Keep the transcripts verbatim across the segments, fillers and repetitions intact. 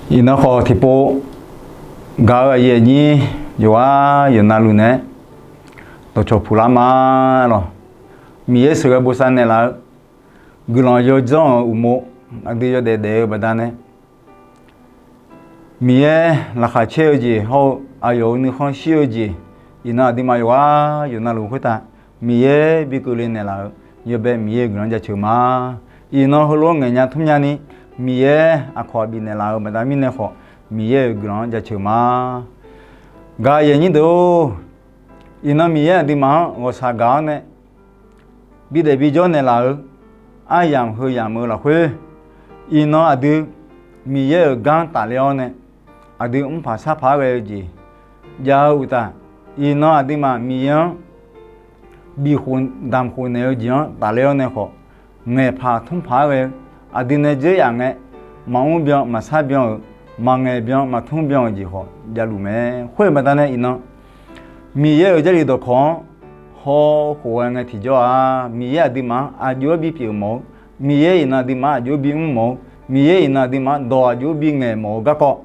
Iqnan khawf tiqpov gaq-eu aqyuif aqnyir yawqghaq yawqnavluf nae dawqcawq puq lar ma lawq. Miqyaer sheuqghae bosav naeqlaf-eu guiqlanq yawdzanr-euq uqmov aqdui yawdaef daef-eu baqdanae, Miqyaer laqkhaq caer-eu jeq hawr-eu aqyawf-euq nuikhanr shir-eu jeq, iqnan aqduimaf yawqghaq yawqnavluf khoertav Miqyaer bi keuvle naeqlaf-eu yawbae Miqyaer-euq guiqlanq jaceuq ma. Iqnan heulof-aer ngaeqnya tmrnya ni Miqyaer aqkawq bifnaeq laf-eu baqda mirnae khawf, Miqyaer-euq guiqlanq-anr jaceuq ma. Gaq yaeq nyir deuq-or, iqnan Miqyaer aqduimaf-anr ghawqshaq gaq-awr nae bidaef bijawr naeqlaf-eu aryamq heu yamq-eu lafkhoer, iqnan aqdui Miqyaer-euq gar-anr tafler-awr nae aqdui mrpaq sarpaq-aer ghae-eu jeq jav-eu uqtaf, iqnan aqduimaf Miqyaer-anr bifkhof damqkhof naeq-eu jeq-anr tafler-awr nae khawf, ngaeqpaq tmrpaq-aer ghae-eu aqdui nae dzeur yaf ngae, maqmr byan maqsar byan-euq, maqngaeq byan maqtmr byan-euq jeq khawf javluf mae. Khoer-eu baqdanae iqnan Miqyaer-euq Jarlif dawqkawq-anr hawkhof ghae ngae tiqjawr-aq, Miqyaer aqduimaf-anr aqjox-aer bipyeuf mawf-eu, Miqyaer iqnan aqduimaf-anr aqjox-aer bimr mawf-eu, Miqyaer iqnan aqduimaf-anr dawq aqjox-aer bingaeq mawf-eu garkawv,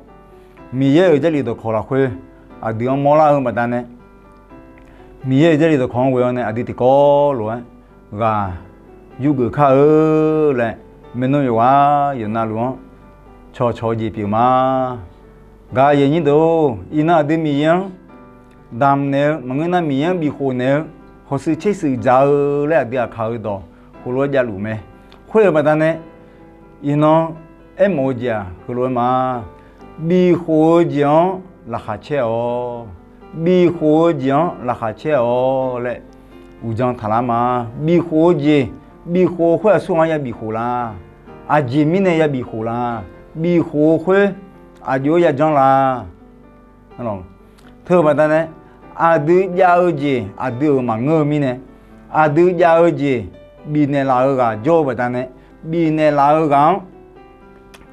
Miqyaer-euq Jarlif dawqkawq lafkhoer aqdui-anr mawrlar-eu baqdanae, Miqyaer-euq Jarlif dawqkawq-anr ghoe-awr nae aqdui tiqkawv lof-aer ghaq yurgeuf kar-eu laer, maernmr yawqghaq yawqnavluf-anr cawqcawq-eu jeq pyeuf ma. Gaq yaeq nyir deuq-or, iqnan aqdui Miqyaer-anr damqnaeq-eu maqngeur nar, Miqyaer-anr bifkhof naeq-eu hawshuif tsershuif dzaq-eu laer aqdui aqkaq-eu dawq heulof-aer javluf mae. Khoer-eu baqdanae, iqnan aermawf-eu jeq-aq heulof-aer ma. Bifkhof-eu jeq-anr laqkhaq caer-awq. Bifkhof-eu jeq-anr laqkhaq caer-awq laer uqdzan taqlar ma. Bifkhof-eu jeq, bifkhof-eu khoer aqsur ghaq-anr yabif khof la? Aqjeq mirnae yabif khof la? Bifkhof-eu khoer aqjox-aer yajanr la? Teu-eu baqdanae, aqdui jav-eu jeq aqdui-euq maqngeur-eu mirnae, aqdui jav-eu jeq bifnaeq laf-eu ghaq jawr-eu baqdanae, bifnaeq laf-eu ghaq-anr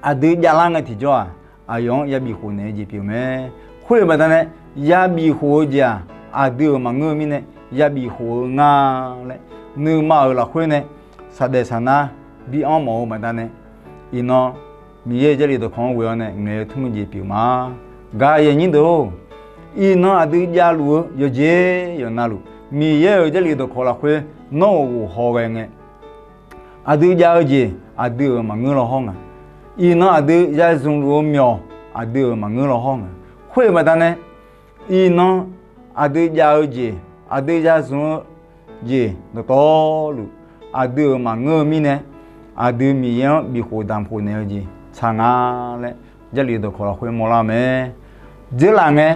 aqdui javlar ngae tiqjawr-aq, aqyawf-anr yabif khof naeq-eu jeq pyeuf mae. Khoer-eu baqdanae, yabif khof-eu jeq-aq, aqdui-euq maqngeur-eu mirnae yabif khof-eu nga laer, nuima-euq lafkhoer nae saqdaef saqnar bi anr mawf-eu baqdanae, iqnan Miqyaer-euq Jarlif dawqkawq-anr ghoe-awr nae ngaeq-eu tmr-eu jeq pyeuf ma. Gaq yaeq nyir deuq-or, iqnan aqdui javluf-eu yawqjeq yawqnavluf Miqyaer-euq Jarlif dawqkawq lafkhoer nawr ghawqghof haw ghae ngae, aqdui jav-eu jeq aqdui-euq maqngeur law hawr nga. Iqnan aqdui ya zmq luf-eu myawq aqdui-euq maqngeur law hawr nga. Khoer-eu baqdanae, iqnan aqdui jav-eu jeq, aqdui ya zmq-eu jeq dawqtawvluf aqdui-euq maqngeur-eu mirnae, aqdui Miqyaer-anr bifkhof damqkhof naeq-eu jeq tsaq nga laer Jarlif dawqkawq lafkhoer mawrlar-eu mae. Dzeurlaf ngae,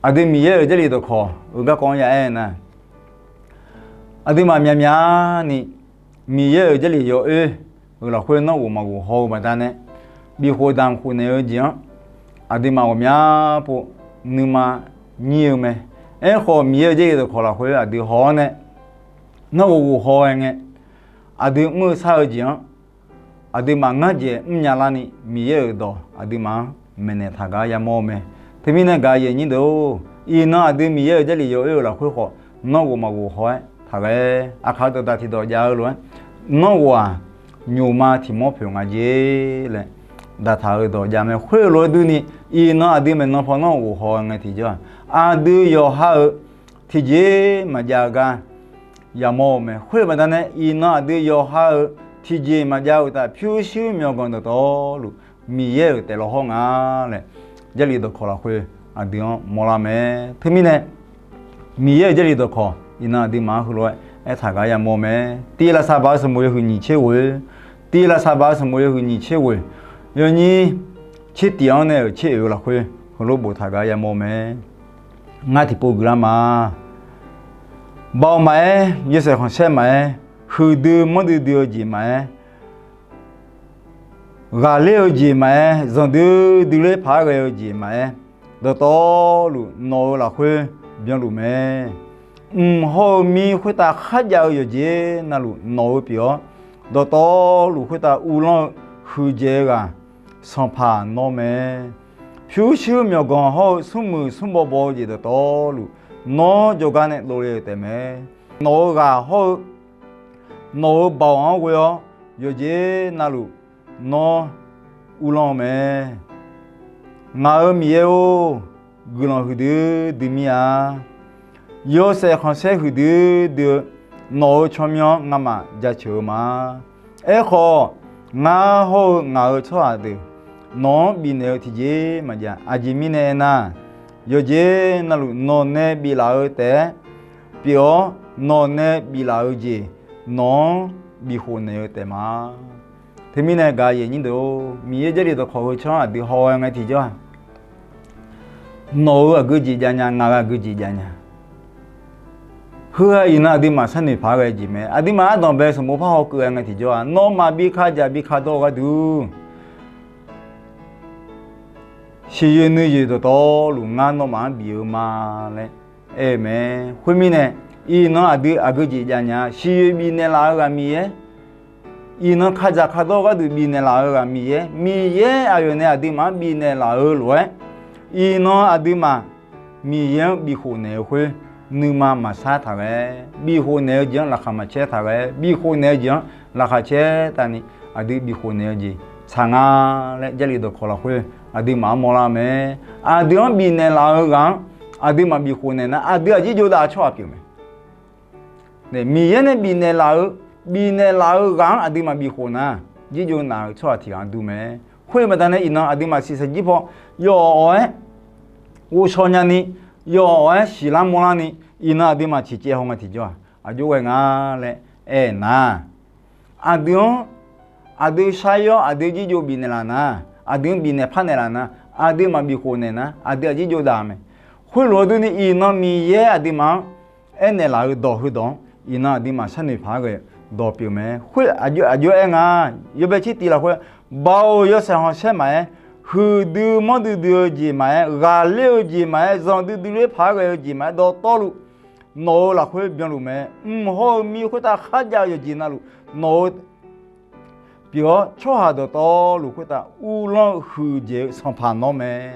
aqdui Miqyaer-euq Jarlif dawqkawq-eu garkawv-anr ya aer nar, aqduimaf myaqmyani Miqyaer-euq Jarlif yawoer-euq lafkhoer nawr ghofmaf ghofhaw-eu baqdanae, bifkhof damqkhof naeq-eu jeq-anr aqduimaf ghawqmya pov nuima nyir-eu mae. Aerkhawf, Miqyaer-euq Jarlif dawqkawq lafkhoer aqdui haw-awr nae, nawr ghofghof haw-aer ngae, aqdui mr-eu shar-eu jeq-anr aqduimaf ngar dzaeq mrnya larni Miqyaer-euq dawq aqduimaf-anr maeqnaeq taq gar yamawr-eu mae. Teumirnae gaq yaeq nyir deuq-or, iqnan aqdui Miqyaer-euq Jarlif yawoer-euq lafkhoer khawf, nawr ghofmaf ghofhaw-aer taq ghae. Aqkaq-eu dawqdaq tiqdawq jav-eu lof-aer, nawr ghofghaq nymqma tiq mawr poeq nga jer laer daqtaq-eu dawq jav mae. Khoer lof-aer durni, iqnan aqdui maeqnan paw nawr ghofhaw ngae tiqjawr-aq, aqdui yawqha-euq tiqjeq maqjav-eu gar yamawr-eu mae. Khoer-eu baqdanae, iqnan aqdui yawqha-euq tiqjeq maqjav-eu uqtaf, pyurshuir myawqganq dawqtawvluf Miqyaer-euq taef law hawr nga laer, Jarlif dawqkawq lafkhoer aqdui-anr mawrlar mae. Teumirnae, Miqyaer-euq Jarlif dawqkawq iqnan aqduimaf-anr heulof-aer aertaq gar yamawr mae. Tiv lavsav baq-eu sanqbof yawhuiq nyiq tser ghoe, tiv lavsav baq-eu sanqbof yawhuiq nyiq tser ghoe, yawnyir tser tif-anr nae-euq tser oeq-eu lafkhoer heulof boftaq gar yamawr mae. Ngar tiqpov guiqlar ma. Baoq maqaer, yawshaef khanqsaer maqaer, huiqdui manrdui dui-eu jeq maqaer, ghaqler-eu jeq maqaer, zanqdui dui ler paq-aer ghae-eu jeq maqaer, dawqtawvluf nawq-euq lafkhoer byanluf mae. Mq hawr-eu mir khoertav kharjav-eu yawqjeq navluf nawq-eu pyeuf-awr, dawqtawvluf khoertav uvlanr-eu huiqdzaeq-eu ghaq Sanqpaq nawr mae. Pyurshuir myawqganq hawr-eu smrmuiq smrbaw baw-eu jeq dawqtawvluf nawr jawrgar nae dovle-euq taefmae. Nawq-euq ghaq hawr-eu nawq-euq baoq-anr ghoe-awr yawqjeq navluf nawr uvlanr-eu mae. Ngaq-euq Miqyaer-or, guiqlanq huiqdui dui mir-a. Yawshaef khanqsaer huiqdui dui-eu nawq-euq tsawrmyanr-anr ngamaf jaceuq-eu ma. Aerkhawf, ngar hawr-eu ngaq-euq tsawrhaq deuq nawq-anr bifnaeq-eu tiqjeq maqjav. Aqjeq mirnae aernar, yawqjeq navluf nawq nae biflaf-eu taef-aer pyeuf-awr, nawq nae biflaf-eu jeq nawq-anr bifkhof naeq-eu taef ma. Teumirnae gaq yaeq nyir deuq-or, Miqyaer Jarlif dawqkawq heu tsanr aqdui haw-aer ngae tiqjawr-aq, nawq-euq aqgeu jeq jav nya, ngaq-euq aqgeu jeq jav nya. Heu-aq iqnan aqduimaf sharnoeq paq-aer ghae-eu jeq mae. Aqduimaf ardanq bae sanqbof par hawkeuv-aer ngae tiqjawr-aq, nawmaf bi ka dzaq bi ka dawr-eu gharduq, siqyoeq nuiyoeq dawqtawvluf ngar nawmaf-anr bif-eu ma laer aer-eu mae. Khoermirnae, iqnan aqdui aqgeu jeq jav nya, siqyoeq bifnaeq laf-eu ghaq Miqyaer, iqnan ka dzaq ka dawr-eu gharduq bifnaeq laf-eu ghaq Miqyaer, Miqyaer aqyawf nae aqduimaf-anr bifnaeq laf-eu lof-aer, iqnan aqduimaf Miqyaer-anr bifkhof naeq-eu khoer, nuima maqsar taq ghae, bifkhof naeq-eu jeq-anr laqkhaq maqcaer taq ghae, bifkhof naeq-eu jeq-anr laqkhaq caer tavni, aqdui bifkhof naeq-eu jeq tsaq nga laer Jarlif dawqkawq lafkhoer aqduimaf-anr mawrlar-eu mae. Aqdui-anr bifnaeq laf-eu ghaq-anr aqduimaf bifkhof naeq nar, aqdui aqjir jov dav-eu tsawrhaq pyeuf mae. Miqyaer nae bifnaeq laf-eu, bifnaeq laf-eu ghaq-anr aqduimaf bifkhof nar, jirjov naf-eu tsawrhaq tiq ghaq dur mae. Khoer-eu baqdanae iqnan aqduimaf siqsaq jir paw yawf awq-aer ghovshaw nyani, yawf awq-aer siqlar mawrlarni, iqnan aqduimaf ciqcaev haw ngae tiqjawr-aq, aqjox ghae nga laer aernar, aqdui-anr, aqdui shar-ir-awr aqdui jirjov bifnaeq laf nar, aqdui-anr bifnaeq parnaeq laf nar, aqduimaf bifkhof naeq nar, aqdui aqjir jov dav mae. Khoerlof-aer durni, iqnan Miqyaer aqduimaf-anr aernaeq laf-eu dawq heudawq-anr, iqnan aqduimaf sharnoeq paq-aer ghae-eu dawq pyeuf mae. Khoer aqjox aer nga, yawbae tser tiv lafkhoer, baoq yawshaef khanqsaer maqaer, huiqdui manrdui dui-eu jeq maqaer, ghaqler-eu jeq maqaer, zanqdui dui ler paq-aer ghae-eu jeq maqaer, dawqtawvluf nawq-euq lafkhoer byanluf mae. Mq hawr-eu mir khoertav kharjav-eu yawqjeq navluf nawq-euq pyeuf-awr, tsawrhaq dawqtawvluf khoertav uvlanr-eu huiqdzaeq-eu Sanqpaq nawr mae.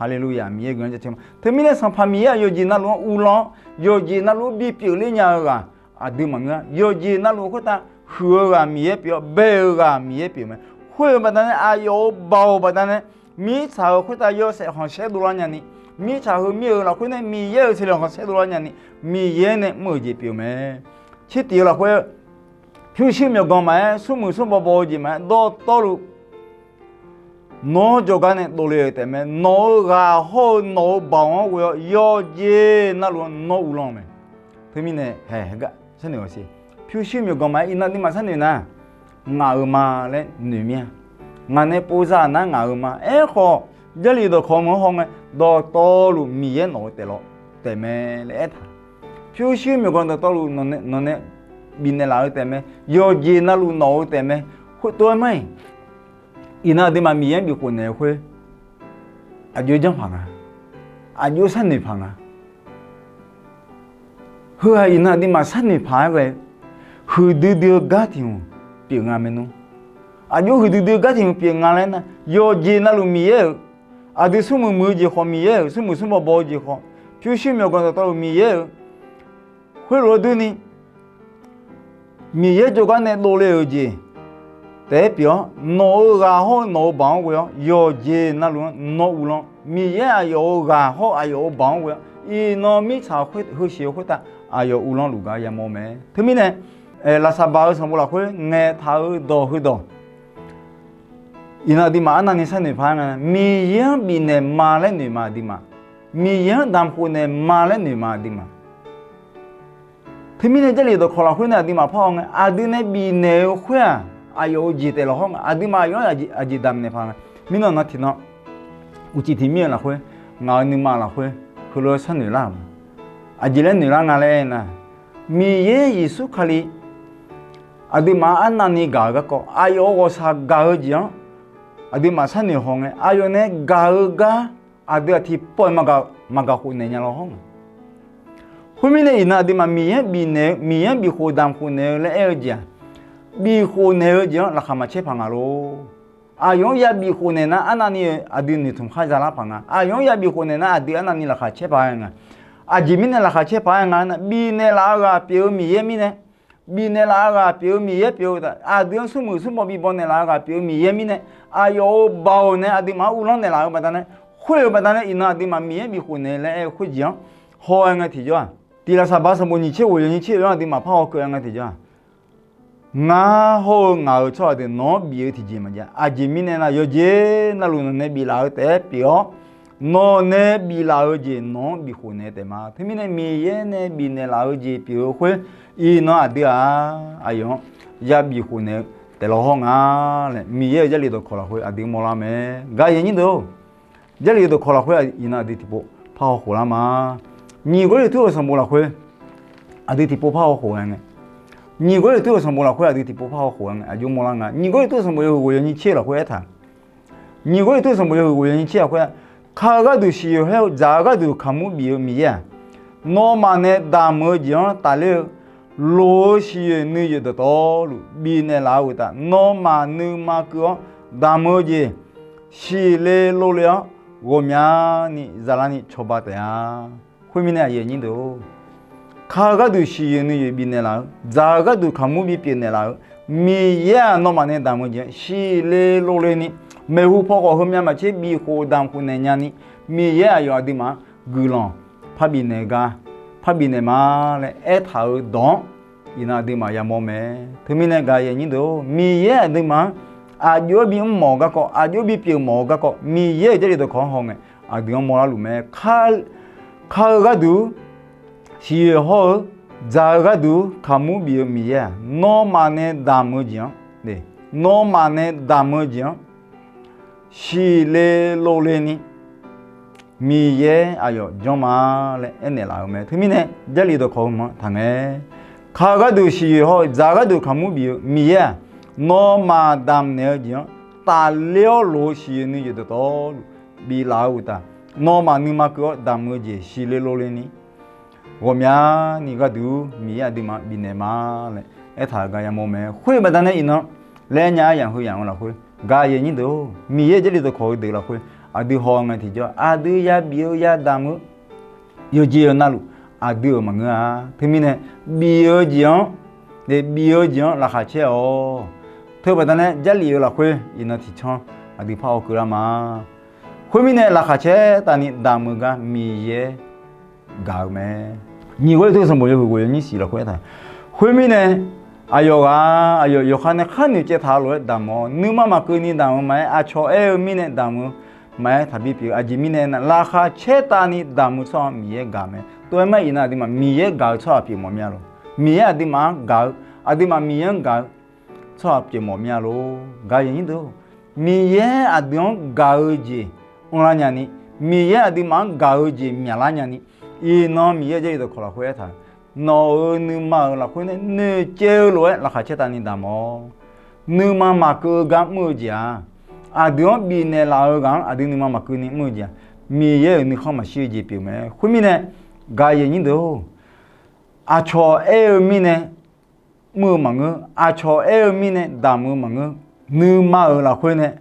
Haleluya, Miqyaer guiqlanq jaceuq ma. Teumirnae Sanqpaq Miqyaer-aq yawqjeq navluf-anr uvlanr-awr, yawqjeq navluf-anr bipyeuf ler nya-eu ghaq aqdui maqngeur-a. Yawqjeq navluf khoertav huiq-eu ghaq Miqyaer pyeuf-awr, bae-eu ghaq Miqyaer pyeuf mae. Khoer-eu baqdanae, aqyawf-euq baoq baqdanae, mirtsaq-euq khoertav yawshaef khanqsaer dovlar nyani, mirtsaq heumir-euq lafkhoer nae Miqyaer-euq seqleq khanqsaer dovlar nyani, Miqyaer nae mr-euq jeq pyeuf mae. Tser tif-eu lafkhoer, pyurshuir myawqganq maqaer, smrmuiq smrbaw baw-eu jeq maqaer, dawqtawvluf nawr jawrgar nae dovle-euq taef mae. Nawq-euq ghaq hawr-eu nawq-euq baoq-anr ghoe-awr, yawqjeq navluf-anr nawr uvlanr-eu mae. Teumirnae haeq haeq gar sharnoeq-awq siq. Pyurshuir myawqganq maqaer, iqnan aqduimaf sharnoeq nar, ngaq-euq ma laer noeq mir-a. Ngaq nae pov za nar ngaq-euq ma. Aerkhawf, Jarlif dawqkawq meuq-anr haw ngae, dawqtawvluf Miqyaer nawq-eu taef lawr taef mae laer aertaq. Pyurshuir myawqganq dawqtawvluf nawq nae bifnaeq laf-eu taef mae. Yawqjeq navluf nawq-eu taef mae. Khoertov-aer mar-iq, iqnan aqduimaf Miqyaer-anr bifkhof naeq-eu khoer, aqjox janr paq nga, aqjox sharnoeq paq nga. Heu-aq iqnan aqduimaf sharnoeq paq-aer ghae, huiqdui dui-eu gar tiq hmq pyeuf nga maernmr. Aqjox huiqdui dui-eu gar tiq hmq pyeuf nga laer nar, yawqjeq navluf Miqyaer-euq, aqdui smrmuiq muiq-eu jeq khawf Miqyaer-euq, smrmuiq smrbaw baw-eu jeq khawf, pyurshuir myawqganq dawqtawvluf Miqyaer-euq, khoerlof-aer durni, Miqyaer jawrgar nae dovle-euq jeq taef-aer pyeuf-awr, nawq-euq ghaq hawr-eu nawq-euq baoq-anr ghoe-awr, yawqjeq navluf-anr nawr uvlanr. Miqyaer aqyawf-euq ghaq hawr aqyawf-euq baoq-anr ghoe-awr, iqnan mirtsaq heusiq-eu khoertav aqyawf uvlanr luf gar yamawr mae. Teumirnae, lafsaqbaq-eu sanqbof lafkhoer ngaeqtaq-eu dawq heudawq, iqnan aqduimaf arnavni sharnoeq paq-aer nga, Miqyaer-anr bifnaeq ma laer noeq ma aqduimaf. Miqyaer-anr damqkhof naeq ma laer noeq ma aqduimaf. Teumirnae Jarlif dawqkawq lafkhoer nae aqduimaf par-awr ngae, aqdui nae bifnaeq-eu khoer-aq, aqyawf-euq jeq taef lawq hawr nga, aqduimaf aqyawf-anr aqjeq damq naeq paq nga. Mirnan nan tiqnan uqcif tiq mir-eu lafkhoer, ngaq-euq nuima lafkhoer heulof-aer sharnoeq lar-euq ma. Aqjeq laer noeq lar nga laer aernar, Miqyaer Yeqsur Kali aqduimaf-anr arnavni gaq-eu garkawv, aqyawf-euq ghawqshaq gaq-eu jeq-anr aqduimaf sharnoeq haw ngae, aqyawf nae gaq-eu gar aqdui-aq tiqpawf-iq maqgaq khof naeq nya lawq hawr nga. Khoermirnae iqnan aqduimaf Miqyaer-anr bifnaeq-eu, Miqyaer-anr bifkhof damqkhof naeq-eu laer aer-eu jeq-aq, bifkhof naeq-eu jeq-anr laqkhaq maqcaer paq nga lor. Aqyawf-anr yabif khof naeq nar arnavni aqdui noeqtmq khar zalar paq nga. Aqyawf-anr yabif khof naeq nar aqdui arnavni laqkhaq caer paq-aer nga. Aqjeq mirnae laqkhaq caer paq-aer nga nar, bifnaeq laf-eu ghaq pyeuf-eu Miqyaer mirnae, bifnaeq laf-eu ghaq pyeuf-eu Miqyaer pyeuf-eu, aqdui-anr smrmuiq smrbaw bibawnaeq laf-eu ghaq pyeuf-eu Miqyaer mirnae, aqyawf-euq baoq nae aqduimaf-anr uvlanr naeqlaf-eu baqdanae, Khoer-euq baqdanae iqnan aqduimaf Miqyaer bifkhof naeq laer aer-eu khoerjeq-anr haw-aer ngae tiqjawr-aq, tiq Laqsaqbaq sanqbof nyiq tser ghoeq yawnyir tser-anr aqduimaf parhaw keuv-aer ngae tiqjawr-aq, ngar hawr-eu ngaq-euq tsawrhaq deuq nawq-anr bif-eu tiqjeq maqjav. Aqjeq mirnae nar, yawqjeq navluf nawq nae biflaf-eu taef-aer pyeuf-awr, nawq nae biflaf-eu jeq nawq-anr bifkhof naeq-eu taef ma. Teumirnae Miqyaer nae bifnaeq laf-eu jeq pyeuf-eu khoer, iqnan aqdui-aq, aqyawf-anr ya bifkhof naeq-eu taef law hawr nga laer, Miqyaer-euq Jarlif dawqkawq lafkhoer aqdui mawrlar mae. Gaq-eu aqyuif aqnyir deuq-or, Jarlif dawqkawq lafkhoer iqnan aqdui tiqpov parhaw khof lar ma. Nyiq Gawrliqtu-euq sanqbof lafkhoer aqdui tiqpov parhaw khof-aer ngae, nyiq Gawrliqtu-euq sanqbof lafkhoer aqdui tiqpov parhaw khof-aer ngae, aqjox mawrlar nga. Nyiq Gawrliqtu-euq sanqbof yawhuiq ghoeq yawnyir tser lafkhoer aertaq, nyiq Gawrliqtu-euq sanqbof yawhuiq ghoeq yawnyir tser lafkhoer-aq, ka-eu gharduq siqyoeq haer-eu, dzaq-eu gharduq kaqmur bif-eu Miqyaer-aq, nawmaf nae damq-eu jeq-anr tafler-eu loq-eu siqyoeq nuiyoeq dawqtawvluf bifnaeq laf-eu uqtaf, nawmaf nuima keuv-awr damq-eu jeq siqle lovle-awr ghawqmyani zalarni cawba taef-a. Khoermirnae aqyuif aqnyir deuq-or, ka-eu gharduq siqyoeq nuiyoeq bifnaeq laf-eu, dzaq-eu gharduq kaqmur bipyeuf naeq laf-eu Miqyaer-aq, nawmaf nae damq-eu jeq-anr siqle lovle ni, maeqhu paw khawf heumyav maqtser bifkhof damq khof naeq nyani, Miqyaer aqyawf aqduimaf-anr guiqlanq parbif naeq gar parbif naeq ma laer aertaq-eu dawq-anr iqnan aqduimaf yamawr mae. Teumirnae gaq-eu aqyuif aqnyir deuq-or, Miqyaer aqduimaf-anr aqjox-aer bimr mawf-eu garkawv, aqjox-aer bipyeuf mawf-eu garkawv, Miqyaer-euq Jarlif dawqkawq-anr haw ngae, aqdui-anr mawrlar luf mae. Ka-eu gharduq siqyoeq hawr-eu, dzaq-eu gharduq kaqmur bif-eu Miqyaer-aq, nawmaf nae damq-eu jeq-anr, nawmaf nae damq-eu jeq-anr siqle lovle ni, Miqyaer aqyawf janr ma laer aernaeq laf-eu mae. Teumirnae Jarlif dawqkawq-eu ma taqngae, ka-eu gharduq siqyoeq hawr-eu, dzaq-eu gharduq kaqmur bif-eu Miqyaer-aq, nawmaf damq naeq-eu jeq-anr tafler-awr loq-eu siqyoeq nuiyoeq dawqtawvluf biflaf-eu uqtaf, nawmaf nuima keuv-awr damq-eu jeq siqle lovle ni, ghawqmyani gharduq Miqyaer aqduimaf bifnaeq ma laer aertaq-euq gar yamawr mae. Khoer-eu baqdanae iqnan laer nya-aer yamq heu yamq-eu lafkhoer, gaq-eu aqyuif aqnyir deuq-or, Miqyaer-euq Jarlif dawqkawq-eu deuq lafkhoer aqdui haw ngae tiqjawr-aq, aqdui yabif-eu yadamq-eu yawqjeq-eu navluf aqdui-euq maqngeur-a. Teumirnae bif-eu jeq-anr, bif-eu jeq-anr laqkhaq caer-awq. Teu baqdanae Jarlif-eu lafkhoer iqnan tiqcanr aqdui parhaw keuvlar ma. Khoermirnae laqkhaq caer tavni damq-eu gar Miqyaer gaq-eu mae. Nyiq Gawrliqtu sanqbof yawhuiq ghoeq yawnyir siq lafkhoer aertaq, khoermirnae aqyawf ghaq aqyawf yawqha nae khar noeqcaev taq-eu lof-aer damq-awr, nuima maqkeuv ni damq-eu maqaer, aqcawq aer-eu mirnae damq-eu maqaer, taqbi pyeuf-eu. Aqjeq mirnae nar, laqkhaq caer tavni damq-eu tsawrhaq Miqyaer gaq mae. Tov-aer mar iqnan aqduimaf Miqyaer gaq-eu tsawrhaq pyeufmawf mir-a lor. Miqyaer aqduimaf-anr gaq-eu, aqduimaf Miqyaer-anr gaq-eu tsawrhaq pyeufmawf mir-a lor. Gaq-eu aqyuif aqnyir deuq-or, Miqyaer aqdui-anr gaq-eu jeq anrlar nyani, Miqyaer aqduimaf-anr gaq-eu jeq myaqlar nyani, iqnan Miqyaer-euq Jarlif dawqkawq lafkhoer aertaq-eu, nawq-euq nuima-euq lafkhoer nae noeqcaev-eu lof-aer laqkhaq caer tavni damq-awr, nuima maqkeuv-eu gar mr-eu jeq-aq, aqdui-anr bifnaeq laf-eu ghaq-anr aqdui nuima maqkeuv ni mr-eu jeq-aq, Miqyaer-euq nuikhanr maqshir-eu jeq pyeuf mae. Khoermirnae gaq-eu aqyuif aqnyir deuq-or, aqcawq aer-eu mirnae mr-eu maqngeur, aqcawq aer-eu mirnae damq-eu maqngeur, nuima-euq lafkhoer nae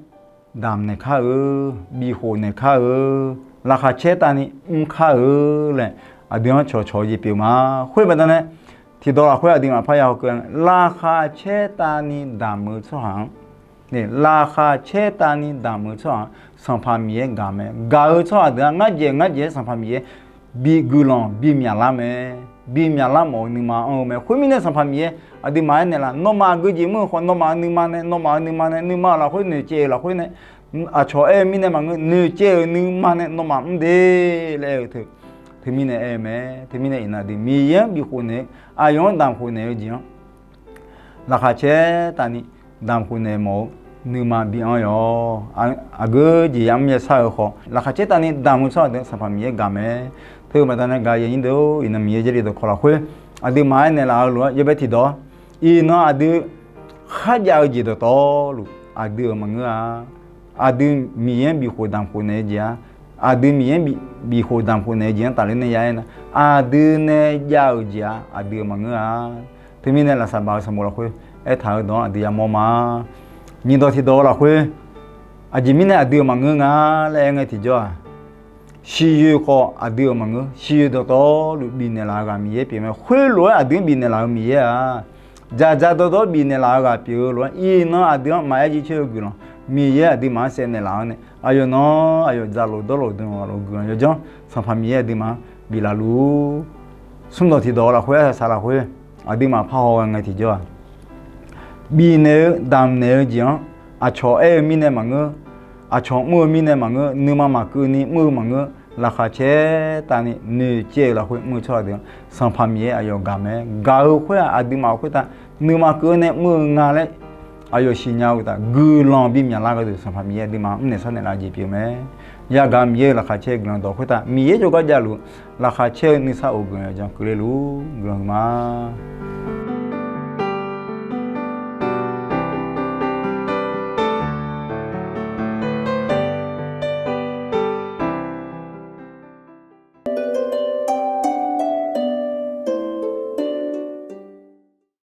damq naeq kar-eu, bifkhof naeq kar-eu, laqkhaq caer tavni mr kar-eu laer aqdui-anr cawqcawq-eu jeq pyeuf ma. Khoer baqdanae tiqdawq lafkhoer aqduimaf parya hawkeuv-a, laqkhaq caer tavni damq-eu tsawrhaq-anr, laqkhaq caer tavni damq-eu tsawrhaq-anr Sanqpaq Miqyaer gaq mae. Gaq-eu tsawrhaq deuq-anr ngar dzaeq ngar dzaeq-aer Sanqpaq Miqyaer bi guiqlanq bi myaqlar mae. Bi myaqlar mawf-eu nuima anr-eu mae. Khoermirnae Sanqpaq Miqyaer aqduimaf aernaeq laf, nawmaf aqgeujeq mr-eu khawf, nawmaf-euq nuima nae, nawmaf-euq nuima nae, nuima-euq lafkhoer noeqcaev-euq lafkhoer nae, aqcawq aer-eu mirnae maqngeur, noeqcaev-euq nuima nae nawmaf mr de laer aer-eu teu. Teumirnae aer-eu mae. Teumirnae iqnan aqdui Miqyaer-anr bifkhof naeq-eu, aqyawf-anr damq khof naeq-eu jeq-anr laqkhaq caer tavni damq khof naeq mawf-eu nuima bi anr-awq. Aqgeu jeq yamr yashar-eu khawf, laqkhaq caer tavni damq-eu tsawrhaq deuq-anr Sanqpaq Miqyaer gaq mae. Teu-eu baqdanae gaq-eu aqyuif aqnyir deuq-or, iqnan Miqyaer Jarlif dawqkawq lafkhoer aqduimaf aernaeq laf-eu lof-aer yawbae tiqdawq-awr, iqnan aqdui kharjav-eu jeq dawqtawvluf aqdui-euq maqngeur-a. Aqdui Miqyaer-anr bifkhof damq khof naeq-eu jeq-a. Aqdui Miqyaer-anr bifkhof damq khof naeq-eu jeq-anr tafler nae ya aer nar, aqdui nae jav-euq jeq-a, aqdui-euq maqngeur-a. Teumirnae lafsaq baq-eu sanqbof lafkhoer aertaq-eu dawq-anr aqdui yamawr ma. Nyiqdawq tiqdawq-eu lafkhoer, aqjeq mirnae aqdui-euq maqngeur nga laer aer ngae tiqjawr-aq, siqyoeq khawf aqdui-euq maqngeur. Siqyoeq dawqtawvluf bifnaeq laf-eu ghaq Miqyaer pyeuf mae. Khoerlof-aer aqdui-anr bifnaeq laf-eu Miqyaer-aq, dzaqdzaq dawrdawr bifnaeq laf-eu ghaq pyeuf-eu lof-aer, iqnan aqdui-anr maqaer jircoer-eu guiqlanq, Miqyaer aqduimaf-anr saevnaeq laf-awr nae, aqyawf nawq-anr aqyawf dzaqlof dawrlof dmlof luf guiqlanq yawdzanr Sanqpaq Miqyaer aqduimaf-anr biflaf luf-ur. Smrdawq tiqdawq lafkhoer arsaq saq lafkhoer, aqduimaf parhaw ghae ngae tiqjawr-aq, bifnaeq-eu damqnaeq-eu jeq-anr, aqcawq aer-eu mirnae maqngeur, aqcawq mr-eu mirnae maqngeur, nuima maqkeuvni mr-eu maqngeur, laqkhaq caer tavni noeqcaev-eu lafkhoer mr-eu tsawrhaq deuq-anr Sanqpaq Miqyaer aqyawf gaq mae. Gaq-eu khoer-aq, aqduimaf khoertav nuima keuv-eu nae mr-eu nga laer aqyawf siqnya-eu uqtaf, guiqlanq bimyaq lar gharduq Sanqpaq Miqyaer aqduimaf mrnaeq sharnaeq laf jeq pyeuf mae. Yagaq Miqyaer-euq laqkhaq caer-eu guiqlanq dawq khoertav, Miqyaer jawrgar javluf laqkhaq caer-eu nuisar of guiqlanq yawdzanr keuvle luf-ur. Guiqlanq huiqma.